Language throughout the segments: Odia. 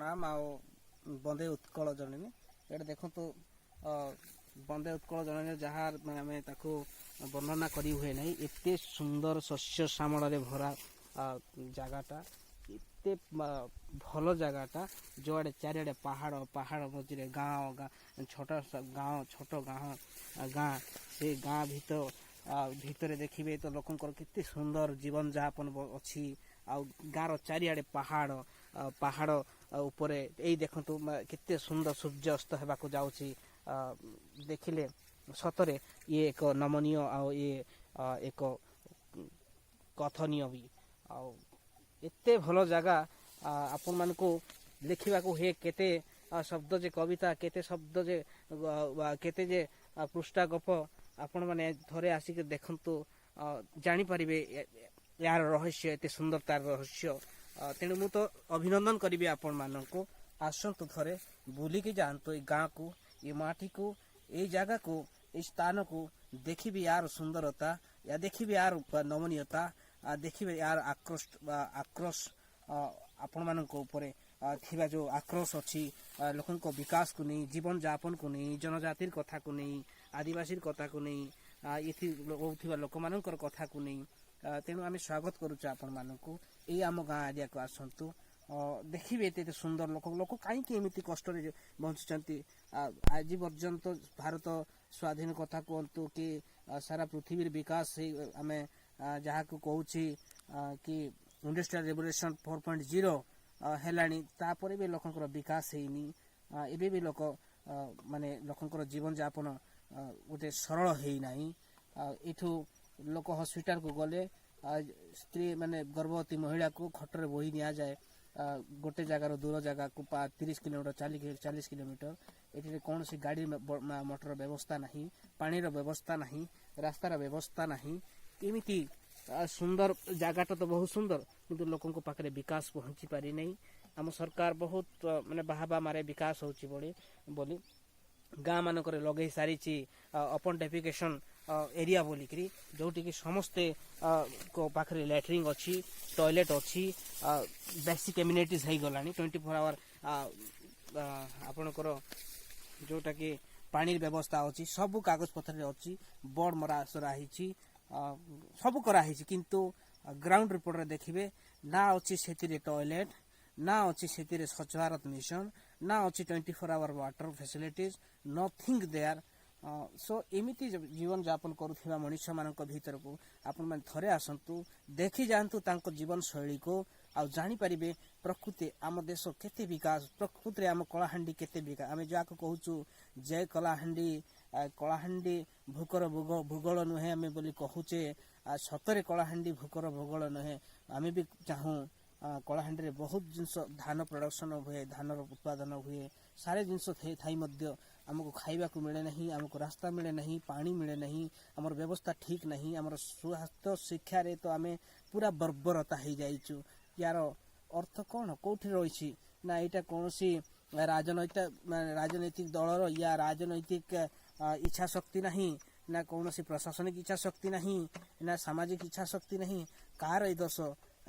ପ୍ରଣାମ ଆଉ ବନ୍ଦେ ଉତ୍କଳ ଜନନୀ। ଏଇଟା ଦେଖନ୍ତୁ, ବନ୍ଦେ ଉତ୍କଳ ଜନନୀ, ଯାହା ମାନେ ଆମେ ତାକୁ ବର୍ଣ୍ଣନା କରି ହୁଏ ନାହିଁ। ଏତେ ସୁନ୍ଦର ଶସ୍ୟ ଶ୍ୟାମଳରେ ଭରା ଜାଗାଟା, ଏତେ ଭଲ ଜାଗାଟା। ଯୁଆଡ଼େ ଚାରିଆଡ଼େ ପାହାଡ଼, ପାହାଡ଼ ମଝିରେ ଗାଁ, ଗାଁ, ଛୋଟ ଗାଁ, ଛୋଟ ଗାଁ, ଗାଁ। ସେ ଗାଁ ଭିତରେ ଦେଖିବେ ତ ଲୋକଙ୍କର କେତେ ସୁନ୍ଦର ଜୀବନଯାପନ ଅଛି। ଆଉ ଗାଁର ଚାରିଆଡ଼େ ପାହାଡ଼, ପାହାଡ଼ ଉପରେ ଏଇ ଦେଖନ୍ତୁ କେତେ ସୁନ୍ଦର ସୂର୍ଯ୍ୟାସ୍ତ ହେବାକୁ ଯାଉଛି। ଦେଖିଲେ ସତରେ ଇଏ ଏକ ନମନୀୟ ଆଉ ଇଏ ଏକ କଥନୀୟ ବି। ଆଉ ଏତେ ଭଲ ଜାଗା, ଆପଣମାନଙ୍କୁ ଲେଖିବାକୁ ହୁଏ କେତେ ଶବ୍ଦ ଯେ କବିତା, କେତେ ଶବ୍ଦ ଯେ ବା କେତେ ଯେ ପୃଷ୍ଠା ଗପ। ଆପଣମାନେ ଥରେ ଆସିକି ଦେଖନ୍ତୁ, ଜାଣିପାରିବେ ଏହାର ରହସ୍ୟ, ଏତେ ସୁନ୍ଦର ତାର ରହସ୍ୟ। ତେଣୁ ମୁଁ ତ ଅଭିନନ୍ଦନ କରିବି ଆପଣମାନଙ୍କୁ। ଆସନ୍ତୁ, ଥରେ ବୁଲିକି ଯାଆନ୍ତୁ ଏଇ ଗାଁକୁ, ଏ ମାଟିକୁ, ଏଇ ଜାଗାକୁ, ଏଇ ସ୍ଥାନକୁ। ଦେଖିବେ ୟାର ସୁନ୍ଦରତା, ୟା ଦେଖିବେ ୟାର ନମନୀୟତା, ଦେଖିବେ ୟାର ଆକ୍ରୋଶ ବା ଆକ୍ରୋଶ, ଆପଣମାନଙ୍କ ଉପରେ ଥିବା ଯେଉଁ ଆକ୍ରୋଶ ଅଛି, ଲୋକଙ୍କ ବିକାଶକୁ ନେଇ, ଜୀବନ ଯାପନକୁ ନେଇ, ଜନଜାତିର କଥାକୁ ନେଇ, ଆଦିବାସୀର କଥାକୁ ନେଇ, ଏଠି ରହୁଥିବା ଲୋକମାନଙ୍କର କଥାକୁ ନେଇ। ତେଣୁ ଆମେ ସ୍ୱାଗତ କରୁଛୁ ଆପଣମାନଙ୍କୁ। ଏଇ ଆମ ଗାଁ ଏରିଆକୁ ଆସନ୍ତୁ, ଦେଖିବେ ଏତେ ଏତେ ସୁନ୍ଦର ଲୋକ। ଲୋକ କାହିଁକି ଏମିତି କଷ୍ଟରେ ବଞ୍ଚୁଛନ୍ତି? ଆଜି ପର୍ଯ୍ୟନ୍ତ ଭାରତ ସ୍ୱାଧୀନ କଥା କୁହନ୍ତୁ କି ସାରା ପୃଥିବୀର ବିକାଶ ହେଇ ଆମେ ଯାହାକୁ କହୁଛି କି ଇଣ୍ଡଷ୍ଟ୍ରିଆଲ ରେଭଲ୍ୟୁସନ 4.0 ହେଲାଣି, ତାପରେ ବି ଲୋକଙ୍କର ବିକାଶ ହେଇନି। ଏବେ ବି ଲୋକ ମାନେ ଲୋକଙ୍କର ଜୀବନଯାପନ ଗୋଟେ ସରଳ ହେଇନାହିଁ। ଏଠୁ ଲୋକ ହସ୍ପିଟାଲକୁ ଗଲେ ସ୍ତ୍ରୀ ମାନେ ଗର୍ଭବତୀ ମହିଳାକୁ ଖଟରେ ବୋହି ନିଆଯାଏ ଗୋଟେ ଜାଗାରୁ ଦୂର ଜାଗାକୁ, 30 କିଲୋମିଟର, 40 କିଲୋମିଟର। ଏଠିରେ କୌଣସି ଗାଡ଼ି ମଟର ବ୍ୟବସ୍ଥା ନାହିଁ, ପାଣିର ବ୍ୟବସ୍ଥା ନାହିଁ, ରାସ୍ତାର ବ୍ୟବସ୍ଥା ନାହିଁ। କେମିତି ସୁନ୍ଦର ଜାଗାଟା ତ ବହୁତ ସୁନ୍ଦର, କିନ୍ତୁ ଲୋକଙ୍କ ପାଖରେ ବିକାଶ ପହଞ୍ଚି ପାରିନାହିଁ। ଆମ ସରକାର ବହୁତ ମାନେ ବାହାବା ମାରେ ବିକାଶ ହେଉଛି ବୋଲି ବୋଲି ଗାଁ ମାନଙ୍କରେ ଲଗେଇ ସାରିଛି ଓପନ୍ ଡେଫିକେସନ୍ ଏରିଆ ବୋଲିକିରି, ଯୋଉଠିକି ସମସ୍ତେ ଙ୍କ ପାଖରେ ଲାଟ୍ରିନ୍ ଅଛି, ଟଏଲେଟ୍ ଅଛି, ବେସିକ୍ ଏମିନିଟିଜ୍ ହେଇଗଲାଣି। 24 ଆୱାର ଆପଣଙ୍କର ଯୋଉଟାକି ପାଣିର ବ୍ୟବସ୍ଥା ଅଛି, ସବୁ କାଗଜପତ୍ରରେ ଅଛି, ବୋର୍ଡ ମରା ସରା ହେଇଛି, ସବୁ କରାହେଇଛି। କିନ୍ତୁ ଗ୍ରାଉଣ୍ଡ ରିପୋର୍ଟରେ ଦେଖିବେ, ନା ଅଛି ସେଥିରେ ଟଏଲେଟ୍, ନା ଅଛି ସେଥିରେ ସ୍ୱଚ୍ଛ ଭାରତ ମିଶନ, ନା ଅଛି 24 hour water facilities, nothing there. So ଏମିତି ଜୀବନ ଯାପନ କରୁଥିବା ମଣିଷମାନଙ୍କ ଭିତରକୁ ଆପଣମାନେ ଥରେ ଆସନ୍ତୁ, ଦେଖି ଯାଆନ୍ତୁ ତାଙ୍କ ଜୀବନ ଶୈଳୀକୁ ଆଉ ଜାଣିପାରିବେ ପ୍ରକୃତି ଆମ ଦେଶ କେତେ ବିକାଶ, ପ୍ରକୃତିରେ ଆମ କଳାହାଣ୍ଡି କେତେ ବିକାଶ। ଆମେ ଯାହାକୁ କହୁଛୁ ଜୟ କଳାହାଣ୍ଡି, କଳାହାଣ୍ଡି ଭୂକର ଭୂଗୋଳ ନୁହେଁ ଆମେ ବୋଲି କହୁଛେ। ସତରେ କଳାହାଣ୍ଡି ଭୂକର ଭୂଗୋଳ ନୁହେଁ। ଆମେ ବି ଚାହୁଁ, କଳାହାଣ୍ଡିରେ ବହୁତ ଜିନିଷ, ଧାନ ପ୍ରଡକ୍ସନ ହୁଏ, ଧାନର ଉତ୍ପାଦନ ହୁଏ। ସାରେ ଜିନିଷ ଥାଇ ମଧ୍ୟ ଆମକୁ ଖାଇବାକୁ ମିଳେ ନାହିଁ, ଆମକୁ ରାସ୍ତା ମିଳେ ନାହିଁ, ପାଣି ମିଳେ ନାହିଁ, ଆମର ବ୍ୟବସ୍ଥା ଠିକ ନାହିଁ। ଆମର ସ୍ୱାସ୍ଥ୍ୟ ଶିକ୍ଷାରେ ତ ଆମେ ପୁରା ବର୍ବରତା ହେଇଯାଇଛୁ। ୟାର ଅର୍ଥ କ'ଣ କୋଉଠି ରହିଛି? ନା ଏଇଟା କୌଣସି ରାଜନୈତିକ, ମାନେ ରାଜନୈତିକ ଦଳର ୟା ରାଜନୈତିକ ଇଚ୍ଛା ଶକ୍ତି ନାହିଁ, ନା କୌଣସି ପ୍ରଶାସନିକ ଇଚ୍ଛା ଶକ୍ତି ନାହିଁ, ନା ସାମାଜିକ ଇଚ୍ଛା ଶକ୍ତି ନାହିଁ। କାହାର ଏଇ ଦୋଷ?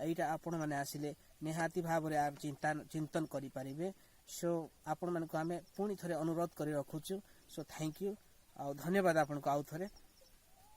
ଏଇଟା ଆପଣମାନେ ଆସିଲେ ନିହାତି ଭାବରେ ଆର ଚିନ୍ତନ କରିପାରିବେ। ସୋ ଆପଣମାନଙ୍କୁ ଆମେ ପୁଣି ଥରେ ଅନୁରୋଧ କରି ରଖୁଛୁ। ସୋ thank you ଆଉ ଧନ୍ୟବାଦ ଆପଣଙ୍କୁ ଆଉ ଥରେ।